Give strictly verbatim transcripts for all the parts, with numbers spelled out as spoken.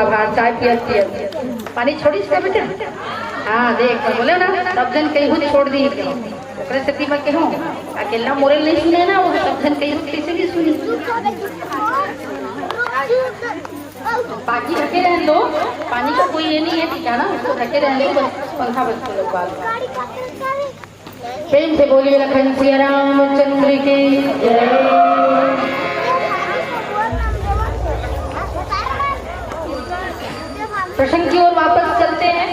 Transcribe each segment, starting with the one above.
आभार, चाय पियत पियत। पानी छोड़िस ना बेटा? हाँ, देख, मैं बोले ना, सब झन कहीं छोड़ दी। ओकरे सेती मैं कहूँ, अकेला मोरे नहीं सुने ना, वो सब झन कहीं कैसे भी सुनी। बाकी ढके रहने दो, पानी का कोई ये नहीं है, ठीक है ना, उसको ढके रहने दो, बस पंखा बंद कर लो बाल। प्रेम से बोलिए लखन सिया रामचंद्र की जय। प्रसंग की ओर वापस चलते हैं।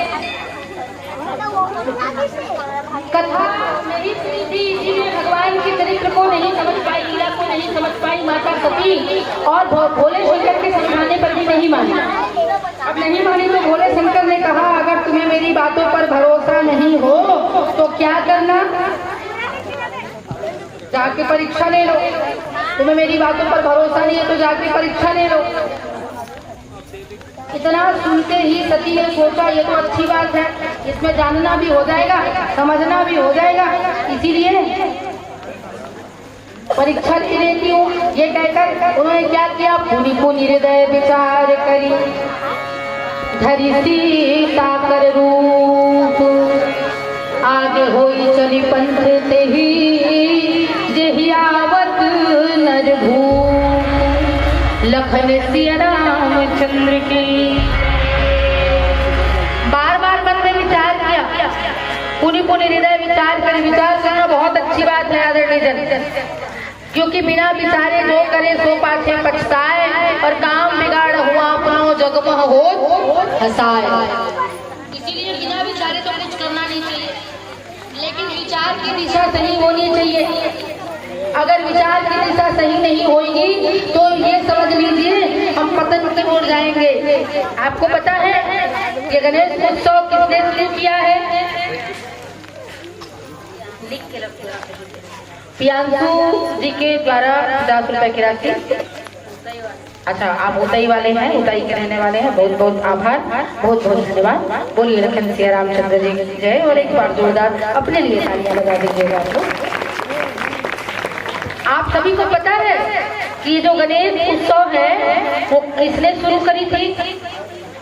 कथा मेरी सुनी थी, इसीलिए भगवान के चरित्र को नहीं समझ पाई, लीला को नहीं समझ पाई माता सती, और भो-, भोले शंकर के समझाने पर भी नहीं मानी। अब नहीं मानी तो भोले शंकर ने कहा, "अगर तुम्हें मेरी बातों पर भरोसा नहीं हो तो क्या करना, जाके परीक्षा ले लो। तुम्हें मेरी बातों पर भरोसा नहीं है तो जाके परीक्षा ले लो।" इतना सुनते ही सती ने सोचा, "ये तो अच्छी बात है, इसमें जानना भी हो जाएगा, समझना भी हो जाएगा।" इसीलिए परीक्षा ले लेती हूँ, ये कहकर उन्होंने क्या किया? पुनि पुनि हृदय विचार करी, धरि सीता कर रूप। आगे होई चली पंथ तेहि, जेहि आवत नर भूप। लखन सिया रामचंद्र की। बार बार मन में विचार किया, पुनि पुनि हृदय विचार करी। विचार करना बहुत अच्छी बात है आदरणीय जन, क्योंकि बिना विचारे जो करे सो पाछे पछताए, और काम बिगाड़ हुआ अपनो जग मह होत हँसाए। इसीलिए बिना विचारे तो कुछ करना नहीं चाहिए, लेकिन विचार की दिशा सही होनी चाहिए। अगर विचार की दिशा सही नहीं होगी तो ये समझ लीजिए हम पतन की ओर जाएंगे। आपको पता है ये गणेश उत्सव किसने शुरू किया है? लिख के रखो। प्रियांशु जी के द्वारा पचास रुपए की राशि। अच्छा, आप उतई वाले हैं, उतई के रहने वाले हैं। बहुत बहुत आभार, बहुत बहुत धन्यवाद। बोलिए लखन सिया रामचंद्र जी की जय। और एक बार जोरदार अपने लिए तालियां बजा दीजिएगा आप लोग। आप सभी को पता है कि ये जो गणेश उत्सव है वो किसने शुरू करी थी?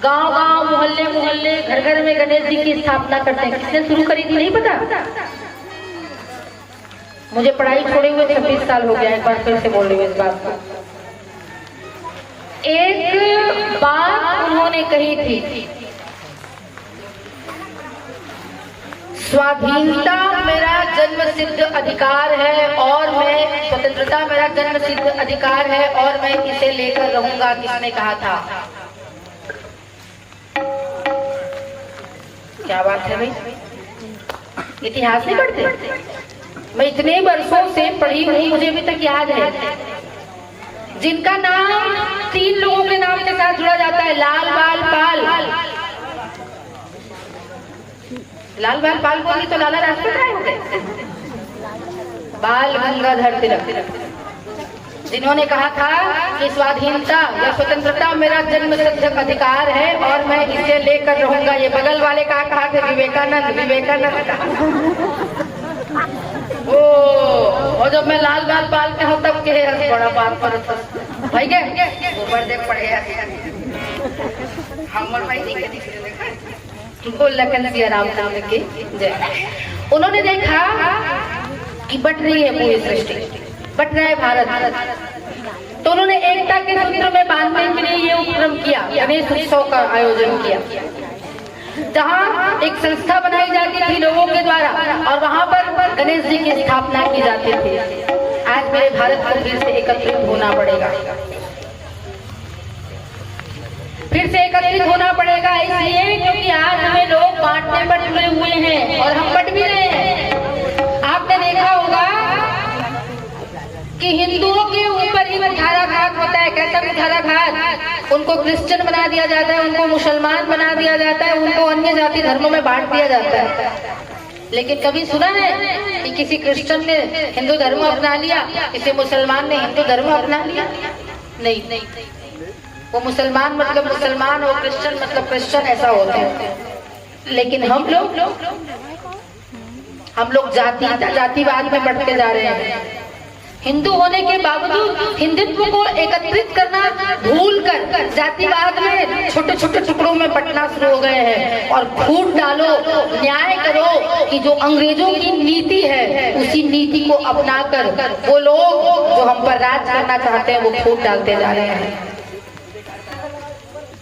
गांव गांव, मोहल्ले मोहल्ले, घर घर में गणेश जी की स्थापना करते हैं। किसने शुरू करी थी, नहीं पता? मुझे पढ़ाई छोड़े हुए छब्बीस साल हो गया, एक बार फिर से बोल रही हूँ इस बात को। एक बात उन्होंने कही थी, "स्वाधीनता मेरा जन्म सिद्ध अधिकार है और मैं, स्वतंत्रता मेरा जन्म सिद्ध अधिकार है और मैं इसे लेकर रहूंगा।" किसने कहा था? क्या बात है भाई, इतिहास नहीं पढ़ते? मैं इतने वर्षों से पढ़ी हूँ, मुझे अभी तक याद है। जिनका नाम तीन लोगों के नाम के साथ जुड़ा जाता है, लाल, बाल, पाल। लाल बाल पाल बोली तो लाला लाजपत राय हो गए। बाल गंगाधर तिलक, जिन्होंने कहा था कि स्वाधीनता या स्वतंत्रता मेरा जन्म सिद्ध अधिकार है और मैं इसे लेकर रहूंगा। ये बगल वाले का कहा थे? विवेकानंद, विवेकानंद का। ओ, और जब मैं लाल बाल पाल के हूँ तब के हंस बड़ा बात पर भाई के ऊपर देख पड़े हैं। हम और भाई नहीं कह दिखे। बोल लखन सिया रामचंद्र की जय। उन्होंने देखा कि बट रही है पूरी सृष्टि, बट रहा है भारत, तो उन्होंने एकता के सूत्र में बांधने के लिए ये उपक्रम किया, गणेश उत्सव का आयोजन किया, जहाँ एक संस्था बनाई जाती थी लोगों के द्वारा और वहां पर गणेश जी की स्थापना की जाती थी। आज मेरे भारत को फिर से एकत्रित होना पड़ेगा। फिर से एकत्रित होना पड़ेगा, इसलिए क्योंकि आज हमें लोग बांटने पर तुले हुए हैं और हम बट भी रहे हैं। आपने देखा होगा कि हिंदुओं के ऊपर ही कुठाराघात होता है। कैसा कुठाराघात? उनको क्रिश्चियन बना दिया जाता है, उनको मुसलमान बना दिया जाता है, उनको अन्य जाति धर्मों में बांट दिया जाता है। लेकिन कभी सुना है कि किसी क्रिश्चियन ने हिंदू धर्म अपना लिया, किसी मुसलमान ने हिंदू धर्म अपना लिया? नहीं। वो मुसलमान मतलब मुसलमान और क्रिश्चियन मतलब क्रिश्चियन, ऐसा होता है। लेकिन हम लोग, हम लोग जाति जातिवाद में बढ़ते जा रहे हैं। हिंदू होने के बावजूद हिंदुत्व को एकत्रित करना भूल कर जातिवाद में छोटे छोटे टुकड़ों में बंटना शुरू हो गए हैं। और फूट डालो, न्याय करो कि जो अंग्रेजों की नीति है, उसी नीति को अपनाकर वो लोग जो हम पर राज करना चाहते हैं, वो फूट डालते जा रहे हैं।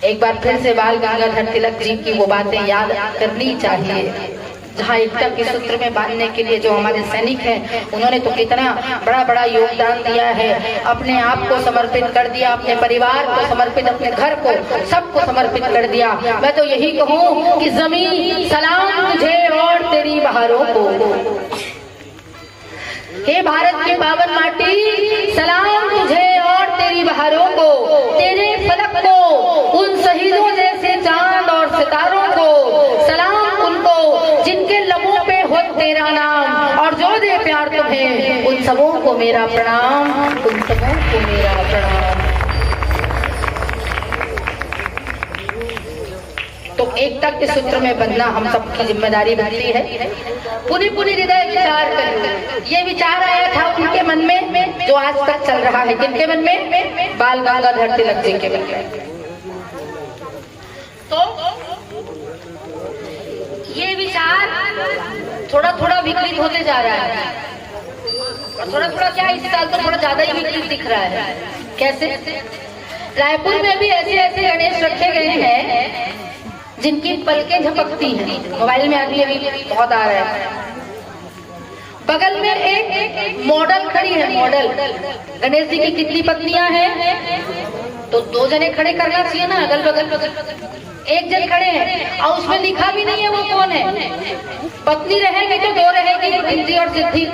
एक बार फिर से बाल गंगाधर तिलक जी की वो बातें याद करनी चाहिए, जहाँ एकता के सूत्र में बांधने के लिए जो हमारे सैनिक हैं, उन्होंने तो कितना बड़ा बड़ा योगदान दिया है। अपने आप को समर्पित कर दिया, अपने परिवार को समर्पित, अपने घर को, सबको समर्पित कर दिया। मैं तो यही कहूँ कि जमीन सलाम तुझे और तेरी बहारों को। हे भारत की पावन माटी, सलाम तुझे और तेरी बहारों को, तेरे फलक को, उन शहीदों जैसे चांद और सितारों को। सलाम उनको जिनके लबों पे हो तेरा नाम, और जो दे प्यार तुम्हें, उन सबों को मेरा प्रणाम, उन सबों को मेरा प्रणाम। तो एकता के सूत्र में बंधना हम सबकी जिम्मेदारी बनती है। पुनि पुनि हृदय विचार कर, ये विचार आया था उनके मन में, जो आज तक चल रहा है। किनके मन में? बाल गंगाधर तिलक जी के मन में। तो ये विचार थोड़ा थोड़ा विकृत होते जा रहा है। और थोड़ा थोड़ा क्या, इस साल तो थोड़ा ज्यादा ही विकृत दिख रहा है। कैसे? रायपुर में भी ऐसे ऐसे गणेश रखे गए हैं जिनकी पलकें झपकती हैं। मोबाइल में अभी अभी बहुत आ रहा है। बगल में एक मॉडल खड़ी है, मॉडल। गणेश जी की कितनी पत्नियां हैं? तो दो जने खड़े करना चाहिए ना, अगल बगल। एक जन खड़े हैं और उसमें लिखा भी नहीं है वो कौन है। पत्नी रहेगी तो दो रहेगी, रिद्धि और सिद्धि।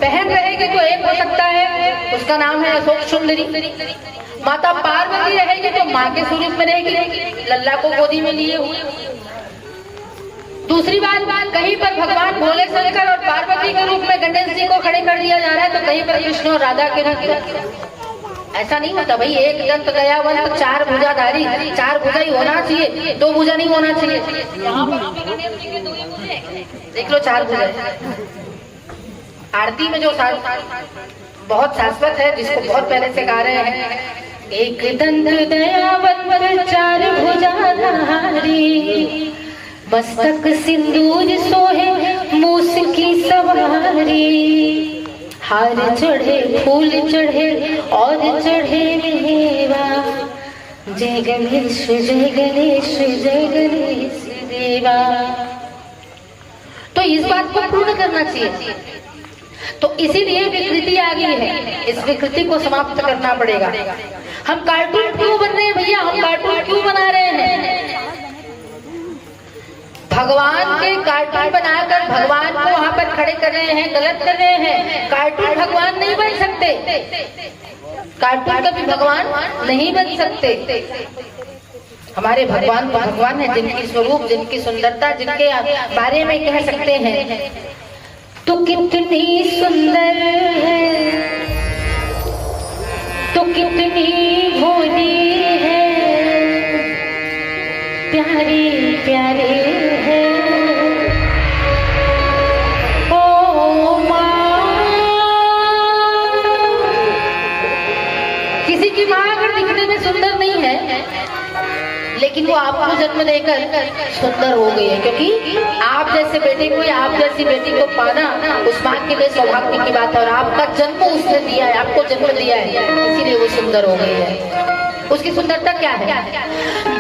बहन रहेगी तो एक हो सकता है, उसका नाम है अशोक सुंदरी। माता पार्वती रहेगी तो माँ के स्वरूप में रहेगी, लल्ला को गोदी में लिए हुए। दूसरी बात, कहीं पर भगवान भोले शंकर और पार्वती के रूप में गणेश जी को खड़े कर दिया जा रहा है, तो कहीं पर कृष्ण और राधा के रूप में। ऐसा नहीं होता भाई, एक दंत दयावंत चार भुजाधारी, चार भुजा ही होना चाहिए, दो भुजा नहीं होना चाहिए। यहाँ पर भी गणेश जी के दो ही भुजे हैं। देख लो, चार भुजा है। आरती में जो सा-, बहुत शाश्वत है, जिसको बहुत पहले से गा रहे हैं। एक दंत दयावंत चार भुजाधारी, मस्तक सिंदूर सोहे मूस की सवारी। हार चढ़े, फूल चढ़े और चढ़े मेवा। जय गणेश, जय गणेश, जय गणेश देवा। तो इस बात को पूर्ण करना चाहिए। तो इसीलिए विकृति आ गई है, इस विकृति को समाप्त करना पड़ेगा। हम कार्टून क्यों बन रहे हैं भैया, हम कार्टून क्यों बना रहे हैं? भगवान के कार्टून बनाकर भगवान को वहां पर खड़े कर रहे हैं, गलत कर रहे हैं। कार्टून भगवान नहीं बन सकते, कार्टून कभी भगवान नहीं बन सकते। हमारे भगवान तो भगवान है, जिनकी स्वरूप, जिनकी सुंदरता, जिनके बारे में कह सकते हैं, तू कितनी सुंदर है, तू कितनी भोली है, प्यारी प्यारी है। ओ माँ, किसी की माँ अगर दिखने में सुंदर नहीं है, लेकिन वो आपको जन्म देकर सुंदर हो गई है, क्योंकि आप जैसे बेटे को या आप जैसी बेटी को पाना उस माँ के लिए सौभाग्य की बात है। और आपका जन्म उसने दिया है, आपको जन्म दिया है, इसीलिए वो सुंदर हो गई है। उसकी सुंदरता क्या है?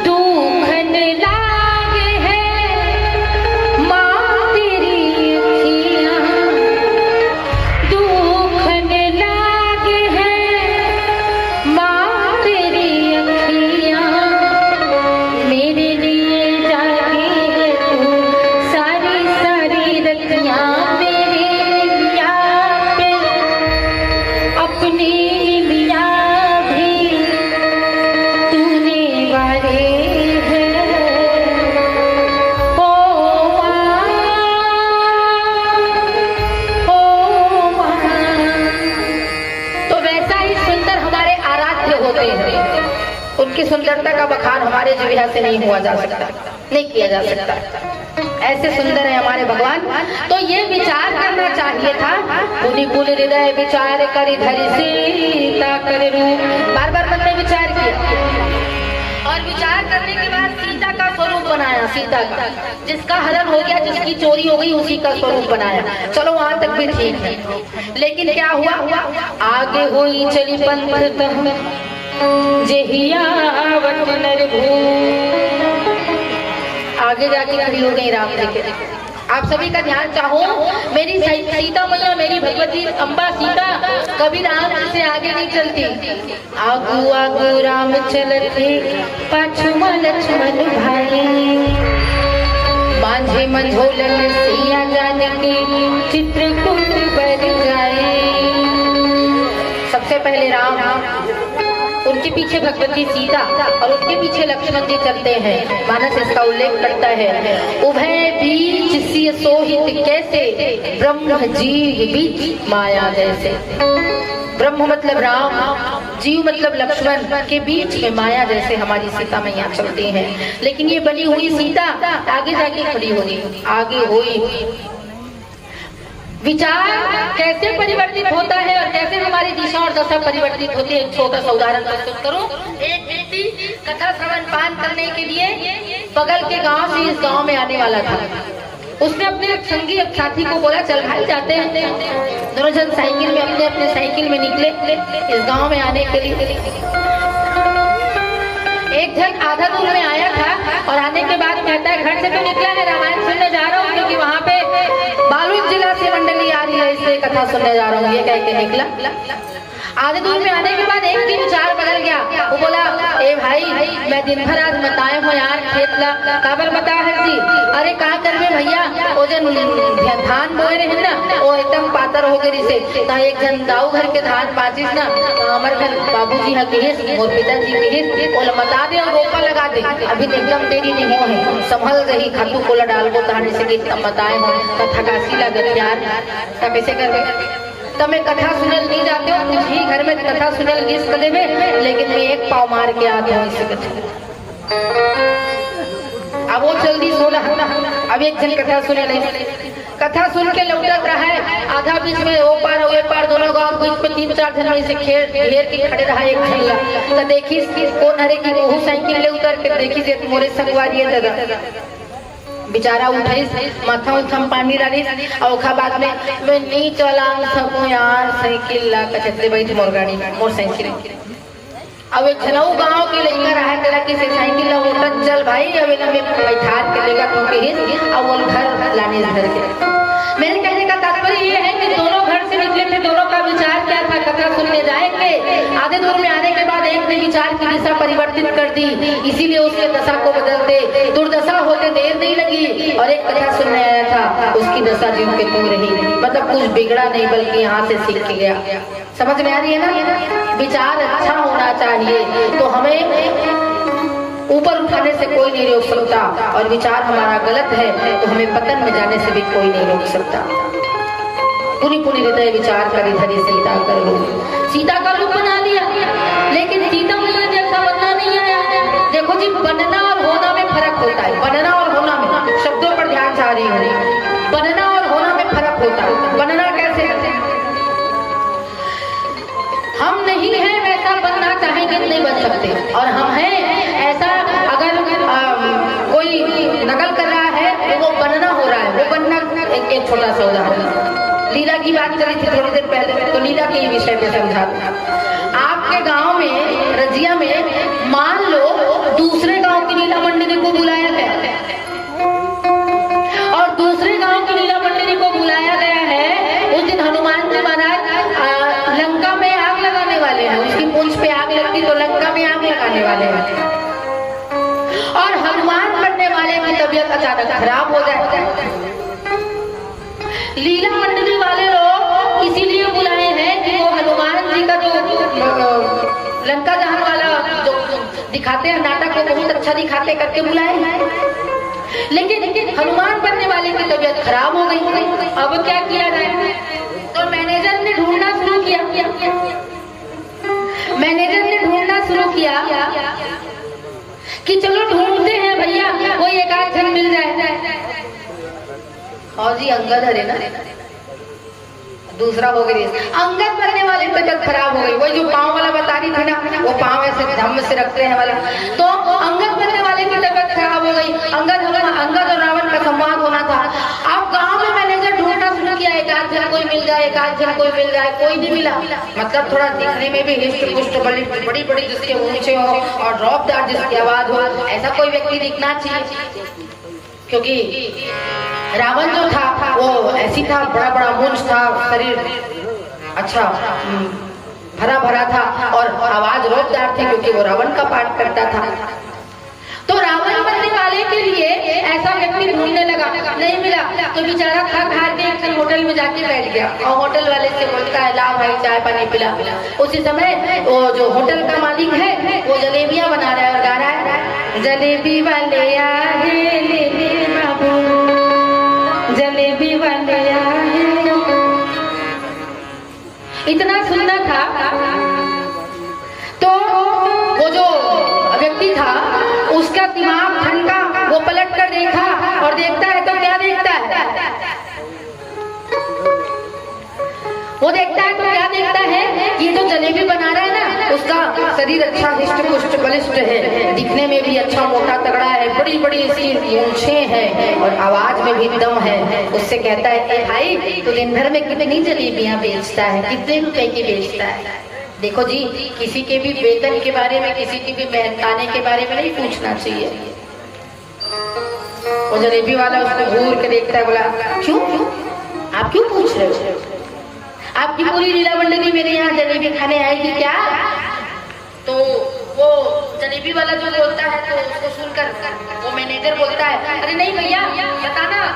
दुखन लागे है माँ तेरी अखियाँ, दुखन लागे है माँ तेरी अखियाँ। मेरे लिए जागी है तू सारी सारी रतियाँ, मेरे जिया पे अपनी निंदिया भी तूने वारे है। ओ माँ, ओ माँ। तो वैसा ही सुंदर हमारे आराध्य होते हैं, उनकी सुंदरता का बखान हमारे जिह्वा से नहीं हुआ जा सकता, नहीं किया जा सकता। ऐसे सुंदर है हमारे भगवान। तो ये विचार करना चाहिए था। पुनि पुनि हृदय विचार करि धरि सीता कर रूप। बार बार मन में विचार किया और विचार करने के बाद सीता का स्वरूप बनाया, सीता का, जिसका हरण हो गया, जिसकी चोरी हो गई, उसी का स्वरूप बनाया। चलो, वहां तक भी ठीक है, लेकिन क्या हुआ? आगे होई चली पंथ तह जेहिया वट नर भू। आगे जाके खड़ी हो गई राम जी के। आप सभी का ध्यान चाहूं, मेरी सही-, सीता मैया, मेरी भगवती अम्बा सीता कभी राम जी से आगे नहीं चलती। आगू आगू राम चलत हे, पाछू मा लक्ष्मण भाई। मांझे मंझोलन सिया जानकी, चित्रकूट बर जाए। सबसे पहले राम, उनके पीछे भगवती सीता और उनके पीछे लक्ष्मण जी चलते हैं। मानस इसका उल्लेख करता है, उभय बीच सिय सोहित कैसे, ब्रह्म जीव बीच माया जैसे। ब्रह्म मतलब राम, जीव मतलब लक्ष्मण के बीच में माया जैसे हमारी सीता मैया चलती हैं। लेकिन ये बनी हुई सीता आगे जाके खड़ी हो गई, आगे हुई। विचार कैसे परिवर्तित होता है और कैसे हमारी दिशा और दशा परिवर्तित होती है, एक छोटा सा उदाहरण प्रस्तुत करूं। एक व्यक्ति कथा श्रवण पान करने के लिए बगल के गांव से इस गांव में आने वाला था। उसने अपने एक संगी, एक साथी को बोला, "चल भाई, जाते हैं।" दोनों जन साइकिल में, अपने अपने साइकिल में निकले इस गांव में आने के लिए। एक जन आधा दूर में आया था और आने के बाद कहता है, "घर से तो निकला है, रामायण सुनने जा रहा हूँ, क्योंकि वहां पे बालोद जिला से मंडली आ रही है, इसलिए कथा सुनने जा रहा हूँ।" ये कह के निकला। आधे दूर में आने के बाद एक दिन विचार बदल गया। वो बोला, "ए भाई, मैं दिन भर आज मताए हो यार खेत ला।" "काबर मताए हस जी?" "अरे का करबे भैया, वो जन धान बोए रहे ना, वो एकदम पातर हो गए रिसे।" तो एक जन दाऊ घर के धान बांचिस ना, तो हमर घर बाबूजी ह किहिस, मोर पिताजी किहिस, "ओला मता दे और रोपा लगा दे, अभी तो एकदम देरी नहीं हो है, संभल रही, खातू कोला डालबो तहां से कि एकदम मताए हो, त थकासी लागत यार, त कैसे करबे?" त मैं कथा सुनल नहीं जाते हो, कुछ ही घर में कथा सुनल गिस कर देवे, लेकिन मैं एक पाव मार के आते हो इसे कथे। अब वो चल दी सोना, अब एक जन कथा सुने नहीं। कथा सुन के लौटत रहा है, आधा बीच में वो पार, वो पार, दोनों गांव के बीच में तीन चार जन में से घेर, घेर के खड़े रहा एक झन ला। तो देखिस कौन हरे कि वहू साइकिल ले उतर के देखिस, "ये तो मोरे संगवारी है दादा।" बेचारा उठिस, माथा उठा म पानी डालिस, अउ ओखर बाद में, "मैं नहीं चला सकूं यार साइकिल ला," कचत ले बैठ मोर गाड़ी, मोर साइकिल। अब एक झन अउ गांव के लइका रहा, तेला किसे साइकिल ला ओटत, "चल भाई, अब एला मैं बैठार के लेगा तू," कहिस, अब वो घर लाने घर के। मेरे कहने का तात्पर्य ये है कि दोनों घर से निकले थे, दोनों का विचार क्या था, कथा सुनने जाएंगे। आधे दूर में आने के बाद एक ने विचार की दिशा परिवर्तित कर दी, इसीलिए उसके दशा को बदलते दुर्दशा होते देर नहीं लगी। और एक कथा सुनने आया था, उसकी दशा जीव के तू रही, मतलब कुछ बिगड़ा नहीं, बल्कि यहाँ से सीख के गया। समझ में आ रही है ना? विचार अच्छा होना चाहिए, तो हमें ऊपर उठाने से कोई नहीं रोक सकता, और विचार हमारा गलत है तो हमें पतन में जाने से भी कोई नहीं रोक सकता। पुनि पुनि हृदय विचार करि धरि सीता कर रूप। सीता का रूप बना लिया, लेकिन सीता मैया जैसा बनना नहीं आया। देखो जी, बनना और होना में फर्क होता है। बनना और होना में, शब्दों पर ध्यान जा रही हूँ, बनना और होना में फर्क होता है। बनना कैसे? हम नहीं हैं वैसा बनना चाहेंगे तो नहीं बन सकते, और हम हैं ऐसा अगर, अ, कोई नकल कर रहा है तो वो बनना हो रहा है, वो बनना। एक, एक छोटा सा उदाहरण, लीला की बात करी थी थोड़ी देर पहले, तो लीला के ही विषय पे समझा दूं। आपके गांव में, रजिया में, मान लो दूसरे गांव की लीला मंडली को बुलाया गया, और दूसरे गांव की लीला मंडली को बुलाया गया है। उस दिन हनुमान जी महाराज, आ, लंका में आग लगाने वाले हैं, उसकी पूंछ पे आग लगती तो लंका में आग लगाने वाले हैं, और हनुमान बनने वाले की तबीयत अचानक खराब हो जाए। लीला मंडली वाले लोग इसीलिए बुलाए हैं कि वो हनुमान जी का जो, अ, लंका दहन वाला जो दिखाते हैं नाटक, वो बहुत अच्छा दिखाते करके बुलाए हैं, लेकिन हनुमान बनने वाले की तबीयत खराब हो गई। अब क्या किया जाए? तो मैनेजर ने ढूंढना शुरू किया, मैनेजर ने ढूंढना शुरू किया कि चलो ढूंढते हैं भैया, कोई एक आध जन मिल जाए। अंगद हरे ना, दूसरा हो गई। अंगद बनने वाले की तबीयत खराब हो गई। वही जो पाँव वाला बता रही थी ना, वो पाँव ऐसे धम्म से रखते हैं वाला। तो अंगद बनने वाले की तबीयत खराब हो गई। अंगद, हम, अंगद और रावण का संवाद होना था। अब गांव में मैनेजर ढूंढना शुरू किया, एक आध जन कोई मिल जाए, एक आध जन कोई मिल जाए, कोई नहीं मिला। मतलब थोड़ा दिखने में भी हिष्ट पुष्ट, बड़ी बड़ी बड़ी जिसके ऊंचे हो और रौबदार जिसकी आवाज हो, ऐसा कोई व्यक्ति दिखना चाहिए। क्योंकि रावण जो था वो ऐसी था, बड़ा बड़ा मूंछ था, शरीर अच्छा, हम्म, भरा भरा था और आवाज रौबदार थी, क्योंकि वो रावण का पार्ट करता था। तो रावण बनने वाले के लिए ऐसा व्यक्ति ढूंढने लगा, नहीं मिला। तो बेचारा थक हार के एक दिन होटल में जाके बैठ गया और होटल वाले से बोलता है, "ला भाई, चाय पानी पिला।" उसी समय वो जो होटल का मालिक है, वो जलेबियां बना रहा है और गा रहा है, "जलेबी वाले आ रे, ले ले बाबू, जलेबी वाले आ रे।" इतना सुनना था तो वो जो व्यक्ति था, उसका दिमाग ठंडा, वो पलट कर देखा और देखता है तो क्या देखता है? वो देखता है तो क्या देखता है? ये जो जलेबी बना रहा है ना, उसका शरीर अच्छा हिष्ट पुष्ट बलिष्ठ है, दिखने में भी अच्छा मोटा तगड़ा है, बड़ी बड़ी इसकी मूछें हैं और आवाज में भी दम है। उससे कहता है, "ए भाई, तू दिन भर में कितनी जलेबियां बेचता है, कितने रुपए की बेचता है?" देखो जी, किसी के भी वेतन के बारे में, किसी की भी मेहनताने के बारे में नहीं पूछना चाहिए। वो जलेबी वाला उसको घूर के देखता है, बोला, "क्यों? आप क्यों पूछ रहे हो? आपकी पूरी लीला मंडली मेरे यहाँ जलेबी खाने आएगी क्या?" तो वो जलेबी वाला जो बोलता है, तो उसको सुनकर वो मैनेजर बोलता है, "अरे नहीं भैया, बताना,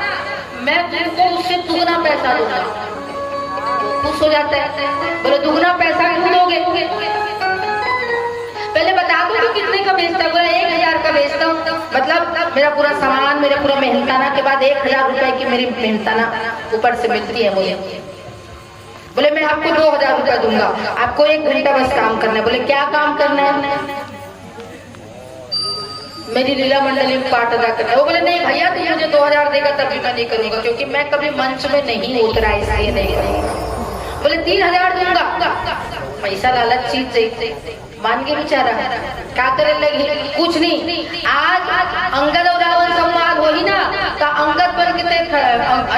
मैं तुमको उससे दुगना पैसा दूंगा।" खुश हो जाता है, बोले, "दुगना पैसा क्यों दोगे? पहले बता दो कि कितने का बेचता है।" बोला, "एक हजार का बेचता हूँ, मतलब मेरा पूरा सामान, मेरा पूरा मेहनताना के बाद एक हजार रुपए की मेरी मेहनताना ऊपर से मिलती है मुझे।" बोले, "मैं आपको दो हजार रुपए दूंगा, आपको एक घंटा बस काम करना है।" बोले, "क्या काम करना है?" "मेरी लीला मंडली में पार्ट अदा करना है।" वो बोले, "नहीं भैया, तू मुझे दो हजार देगा तब भी मैं नहीं करूंगा, क्योंकि मैं कभी मंच में नहीं उतरा, इसलिए नहीं करूंगा।" बोले, "तीन हजार दूंगा।" पैसा लालच चीज चाहिए। मान के बेचारा का करे लगी? कुछ नहीं। आज अंगद और रावण संवाद होही ना, तो अंगद बन के ते ख-,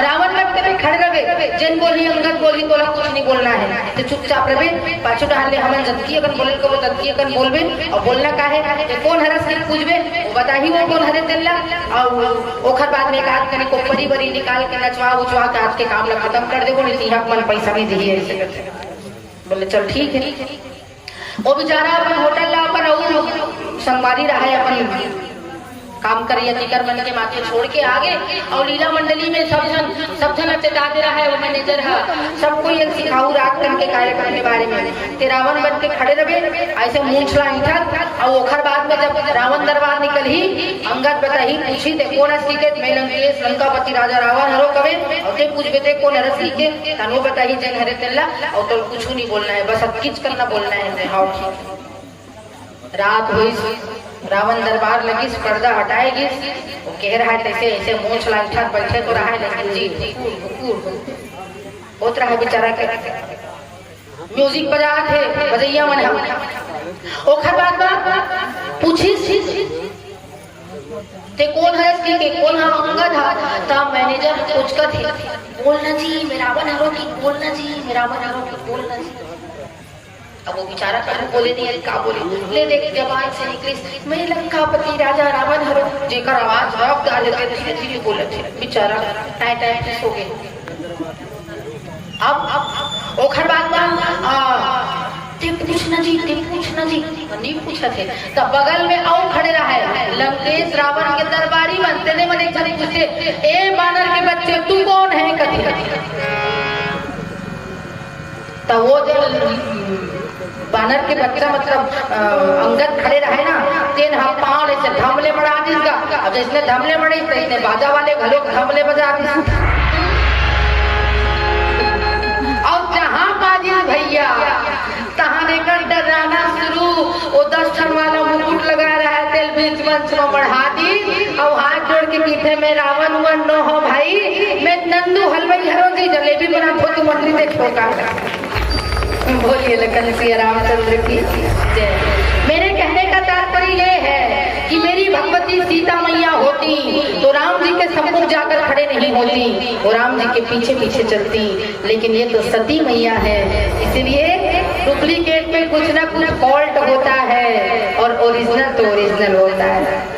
रावण बन के ते खड़े रहे। जेन बोली, अंगद बोली, तोला कुछ नहीं बोलना है, तो चुपचाप रहे। पाछू डाल ले, हमन जतकी अकन बोले को, वो ततकी अकन बोलबे। और बोलना का है, ते कोन हरस के पूछबे, वो बताही वो कोन हरे तेला। और ओखर बाद में एक आध कने को परी बरी निकाल के नचवा उचवा के आज के काम ला खत्म कर देबो, नहीं तो यहाँ मन पैसा नहीं दिए। बोले, "चल ठीक है।" वो बेचारा अपन होटल ला अपन अउ संगवारी रहा है, अपन काम करिया तिकर मन के माथे छोड़ के आगे। और लीला मंडली में सब झन, सब झन चेता दे रहा है, वो मैनेजर है, सब कोई एक सिखाऊ रात करके कार्यक्रम के बारे में। ते रावण बन के खड़े रहे, ऐसे मूंछ ला ऐंठत, और ओखर बाद में जब रावण दरबार निकलही, अंगद बताही, पूछी, "ते कोन अस?" कहिके, "मैं लंकेश, लंकापति राजा रावण हरो कबे, और ते पूछबे ते कोन हरस?" कहिके, तनो बताही जेन हरे तेला, और तो कुछ नहीं बोलना है, बस अतकीच कन बोलना है। हाँ, ठीक। रात होइस, रावण दरबार लगिस, पर्दा हटाए गिस। वो कह रहा है, तैसे ऐसे मूंछ ला ऐंठत बैठे तो रहा है, लेकिन जी हुकूर, हुकूर, हुकूर होत रहा है बेचारा के। म्यूजिक बजात हे बजैया मन ह। ओखर बाद म पूछिस, "ते कोन हरस?" कहिके, "कोन ह?" "अंगद ह।" त मैनेजर पूछकत हे, "बोलना जी, मैं रावण हरो कि बोलना जी, मैं रावण हरो कि बोलना जी।" अब वो बेचारा कभू बोले नहीं, अरे का बोले? ले देख, जबान से निकलिस, "मैं लंकापति राजा रावण हरो।" जेकर आवाज रफ्तार हे, तेन धीरे धीरे बोलत हे, बेचारा टाय टाय पीस हो गए। अब, अब ओखर बाद म, आ, "ते पूछना जी, ते पूछना जी।" नहीं पूछत हे। तब बगल में अउ खड़े रहा है लंकेश रावण के दरबारी मन, तेने मन एक झन पूछे, "ए बानर के बच्चे, तू कौन है?" कथे। त वो जो बानर के बच्चा, मतलब, अ, अंगद खड़े रहे ना, तेन ह पाँव ले से धमले बड़ा दिस गा। अब जैसने धमले बड़े, तैसने बाजा वाले घलो धमले बजा दिस। और जहाँ बाजिस भैया, तहाँ एकर डर्राना शुरू। वो दस ठन वाला मुकुट लगा रहा है, तेला बीच मंच में बढ़ा दिस और हाथ जोड़ के थे, मैं रावण वन नो हो भाई, मैं नंदू हलवाई हरो जी, जलेबी बना थो तू मंडी दे छोका। बोलिए लखन सिया रामचंद्र की जय। मेरे कहने का तात्पर्य ये है कि मेरी भगवती सीता मैया होती तो राम जी के सम्मुख जाकर खड़े नहीं होती, वो राम जी के पीछे पीछे चलती, लेकिन ये तो सती मैया है, इसलिए डुप्लीकेट में कुछ ना कुछ फॉल्ट होता है और ओरिजिनल तो ओरिजिनल होता है।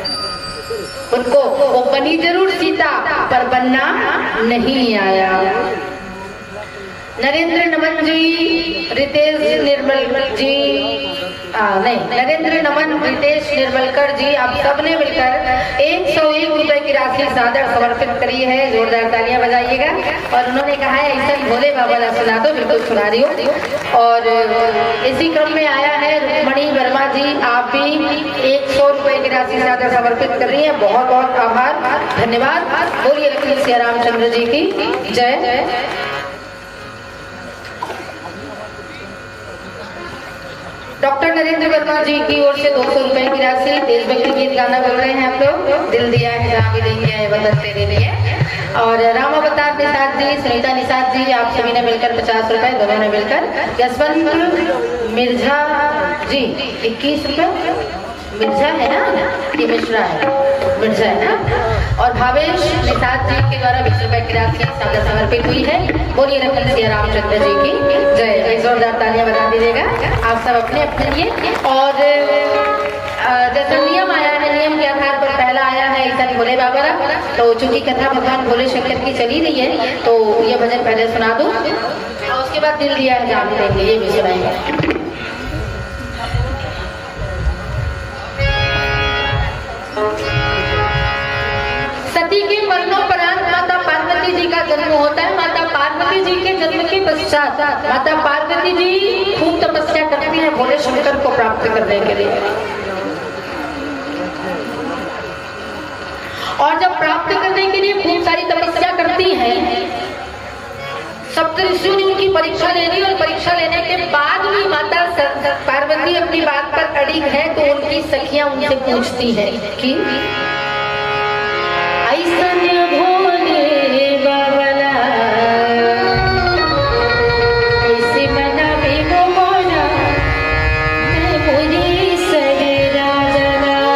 उनको वो बनी जरूर सीता, पर बनना नहीं आया। नरेंद्र नमन जी, रितेश निर्मल जी, आ, नहीं, नरेंद्र नमन, रितेश निर्मलकर जी, आप सबने मिलकर एक सौ एक रुपए की राशि सादर समर्पित करी है। जोरदार तालियां बजाइएगा। और उन्होंने कहा है, "ऐसा भोले बाबा ला सुना दो।" बिल्कुल सुना रही हूँ। और इसी क्रम में आया है रुक्मणी वर्मा जी, आप भी एक सौ रुपए की राशि सादर समर्पित कर रही हैं। बहुत बहुत आभार, धन्यवाद। बोलिए लखन सिया रामचंद्र जी की जय। डॉक्टर नरेंद्र वर्मा जी की ओर से दो सौ रुपए की राशि, देशभक्ति गीत गाना बोल रहे हैं आप लोग, दिल दिया है जहाँ भी लेके आए वतन तेरे लिए। और राम अवतार निषाद जी, सुनीता निषाद जी, आप सभी ने मिलकर पचास रुपए, दोनों ने मिलकर। यशवंत मिर्झा जी, इक्कीस रुपए। मिर्झा है ना, ये मिश्रा है, मिर्झा है ना। और भावेश निषाद जी के द्वारा बीस रुपए की राशि सादर समर्पित हुई है। बोलिए लखन सिया रामचंद्र जी की जय। एक जोरदार तालियां बजा दीजिएगा आप सब अपने अपने लिए। और अ, जैसा नियम आया है, नियम के आधार पर पहला आया है इधर भोले बाबा रा। तो चूंकि कथा भगवान भोले शंकर की चली रही है, तो ये भजन पहले सुना दूं और उसके बाद दिल दिया है जान देंगे, ये भी सुनाएंगे। सती के मरणोपरांत माता पार्वती जी का जन्म होता है। माता पार्वती जी के जन्म के पश्चात माता पार्वती जी खूब तपस्या करती हैं भोले शंकर को प्राप्त करने के लिए। और जब प्राप्त करने के लिए खूब सारी तपस्या करती हैं, सप्त ऋषियों ने उनकी परीक्षा ले ली और परीक्षा लेने के बाद भी माता स-, पार्वती अपनी बात पर अडिग है, तो उनकी सखियां उनसे पूछती है कि ऐसन भोले बाबा ला कैसे मनावे मोहरा, मैं मोरी सरे राजा ला।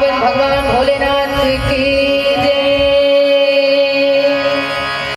भगवान भोलेनाथ की